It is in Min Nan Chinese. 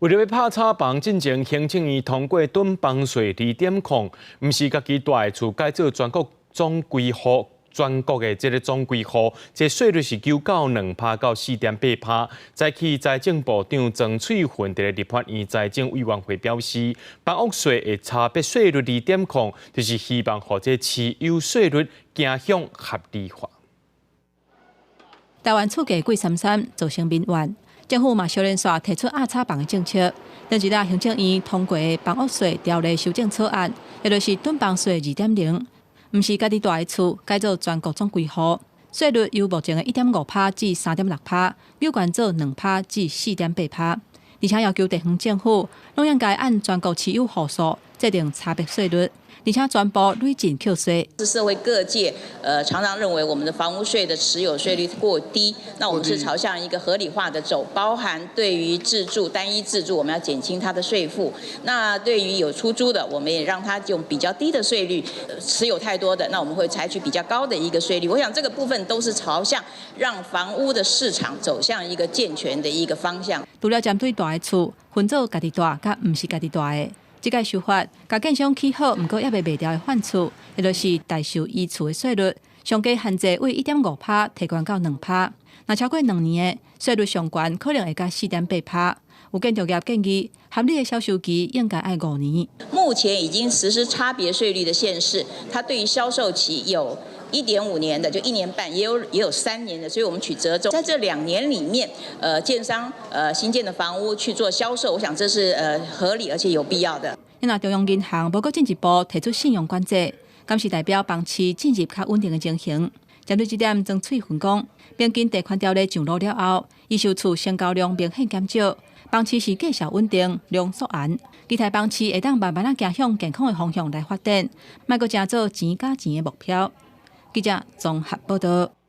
為著欲拍炒房，進前行政院通過囤房稅2.0，毋是家己蹛的厝改做全國總歸戶，全國的這个總歸戶，這稅率是9到2趴到4.8趴。早起財政部長曾翠雲佇咧立法院財政委員會表示，房屋稅的差別稅率2.0，就是希望予這持有稅率走向合理化。台灣厝價貴參參，造成民怨。政府嘛相連紲提出壓炒房的政策。頂一日行政院通過房屋稅條例修正草案，也就是囤房稅2.0，毋是家己蹛的厝改做全國總歸戶，稅率由目前的1.5趴至3.6趴，有懸做2趴至4.8趴，而且要求地方政府攏應該按全國持有戶數制定差別稅率，而且全部累進扣稅。社會各界常常認為我們的房屋稅的持有稅率過低，那我們是朝向一個合理化的走，包含對於自住單一自住，我們要減輕它的稅負；那對於有出租的，我們也讓它用比較低的稅率；持有太多的，那我們會採取比較高的一個稅率。我想這個部分都是朝向讓房屋的市場走向一個健全的一個方向。除了針對大的厝分做家己蹛佮毋是家己蹛的。這個修法，共建商起好，毋過猶未賣掉的販厝，也就是代售遺厝的稅率，上低限制為1.5趴提懸到2趴。若超過2年的稅率上懸，可能會到4.8趴。有建築業建議，合理的銷售期應該愛5年。目前已經實施差別稅率的縣市，它對於銷售期有1.5年的，就一年半，也有3年的，所以我們取折中，在這2年裡面，建商新建的房屋去做銷售，我想這是合理而且有必要的。若中央銀行無閣進一步提出信用管制，敢是代表房市進入較穩定的情形？針對這點，曾翠雲講，平均地權條例上路了後，預售厝成交量明顯減少，房市是繼續穩定、量縮壓，期待房市會當慢慢仔走向健康的方向來發展，莫閣成做錢加錢的目標。記者綜合報導。